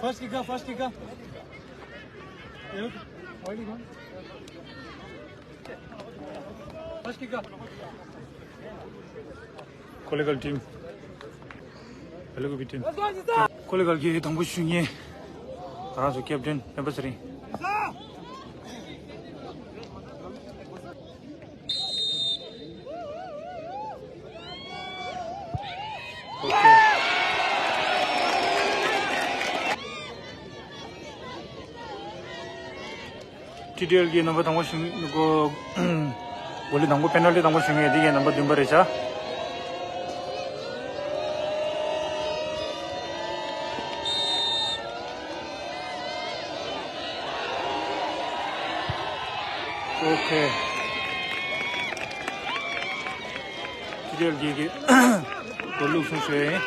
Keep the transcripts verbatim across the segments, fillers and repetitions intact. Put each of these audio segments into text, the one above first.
First kicker, first kicker. First kicker. ཀོ་ལེ་གལ་ཊིམ། ཀོ་ལེ་གལ་ཊིམ། ཀོ་ལེ་གལ་གྱི་དང་པོ་ཞུ་མཁན། ང་རང་ཚོ་ཀེབ་ཊེན་རེམ་པ་ཚེ་རིང་། ཨོ་ཁེ། ཊི་ཌི་ཨེལ་གྱི་རྣམ་པ་དང་པོ་ཞུ་གོ། གོ་ལེ་དང་པོ་པེ་ནལ་ཊི་དང་པོ་ཞུ་མཁན་འདི་གའི་རྣམ་པ་བདུན་པ་རེད་ཤག་ཨོ་ཁེ། ཊི་ཌི་ཨེལ་གྱི་གི་གོ་ལུགས་སུ་ཞུ་ཡིན།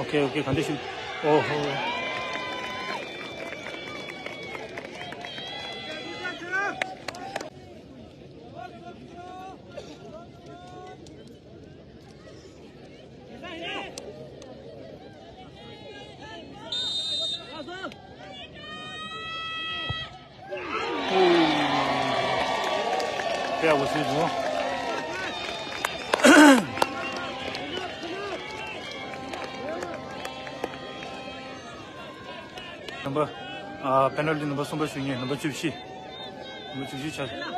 ཨོ་ཁེ། ཨོ་ཁེ། ག་འདྲ་ཞིག་ཨོ་ཧོ། རྣམ་པ། ཨ། པེ་ནལ་ཊི་རྣམ་པ་གསུམ་པ་ཞུ་མཁན་རྣམ་པ་བཅུ་བཞི། རྣམ་པ་བཅུ་བཞི་ཆགས།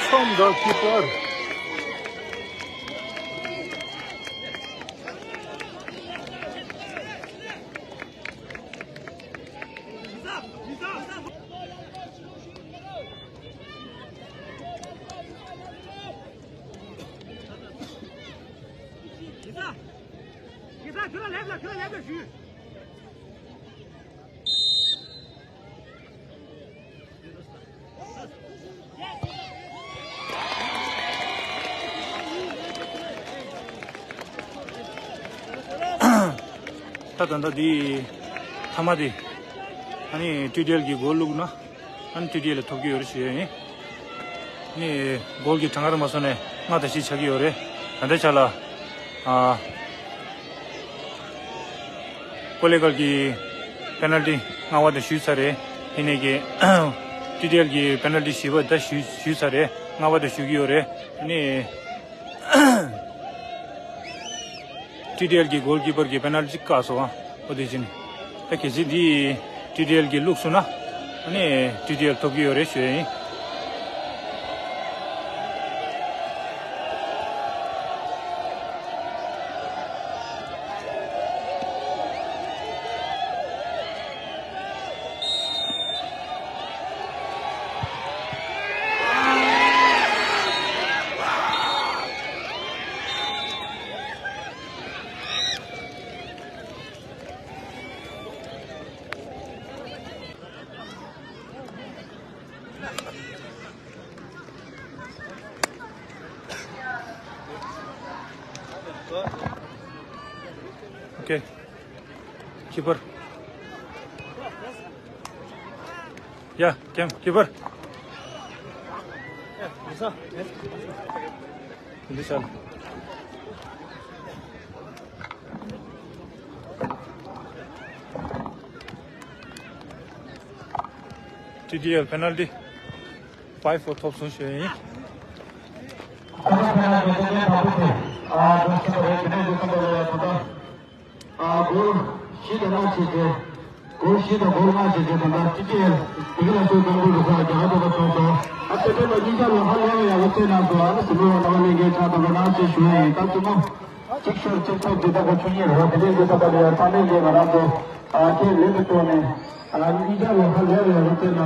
From the keeper. ད་ད་ལྟ་འདི་ཐ་མ་དེ་ཨ་ནི་ཊི་ཌི་ཨེལ་གྱི་གོལ་བླུགས་ན། ཨ་ནི་ཊི་ཌི་ཨེལ་ལ་ཐོབ་ཀྱི་ཡོད་རེད་ཞུ་ཡ་ཡིན། ནི་གོལ་གྱི་གྲངས་ཀ་རེད་མ་སོང་ནས་ལྔ་དང་བཞི་ཆགས་ཀྱི་ཡོད་རེད། ད་ལྟའི་ཆ་ལ། ཨ། ཀོ་ལེ་གལ་གྱི་པེ་ནལ་ཊི་ལྔ་པ་དེ་ཞུས་ཚར་རེད། དེ་ནས་ཀྱི་ཊི་ཌི་ཨེལ་གྱི་པེ་ནལ་ཊི་བཞི་པ་ད་ཞུས་ཞུས་ཚར་རེད། ལྔ་པ་དེ་ཞུ་གི་ཡོད་རེད། ནི། ཊི་ཌི་ཨེལ་གྱི་གོལ་ཀི་པར་གྱི་པེ་ནལ་ཊི་བཀག་སོང་ཨ། འོ་དེ་བཞིན། ད་གལ་སྲིད་འདི་ཊི་ཌི་ཨེལ་གྱི་བླུགས་སོང་ན། ཨ་ནི་ཊི་ཌི་ཨེལ་ཐོབ་ཀྱི་ཡོད་རེད་ཞུ་ཡ་ཡིན། Keeper. Yeah, come, keeper. འདི་ཆ་ལ། T D L penalty five four ཐོབ་སོང་ཞུ་ཡིན། ཨ་གོ་བཞི་དང་ལྔ་བྱས་ཏེ། གོ་བཞི་དང་གོ་ལྔ་བྱས་ཏེ། ད་ལྟ་སྤྱི་ཁྱབ་དེ་ག་ལ་སོ་དང་པོ་རུ་ཁག་རྒྱ་གར་དོ་ག་ཚོགས་སོ། ཨ་ཏེ་ཏེ་ལ་གཉིས་ཆ་ལ་ཧ་ལས་ཡ་གོ་ཚེ་ན་སོ། ཨ་ནི་སི་ལོ་ར་ལ་ལེན་གེ་ཆ་དང་པོ་ན་ཅི་ཞུ་ཡ་ཡིན། ད་ཚོ་ནོ་གཅིག་ཤོར་གཅིག་ཐོབ་དེ་ད་གོ་ཆུ་ཉེར་བ་དེ་ལས་གོ་ད་པ་ལ་ཡ་ས་ལེན་གེ་ང་རང་ཚོ་ཨ་ཁྱེད་ལེན་དུ་ཐོག་ནས་ཨ་གཉིས་ཆ་ལ་ཧ་ལས་ཡ་གོ་ཚེ་ན།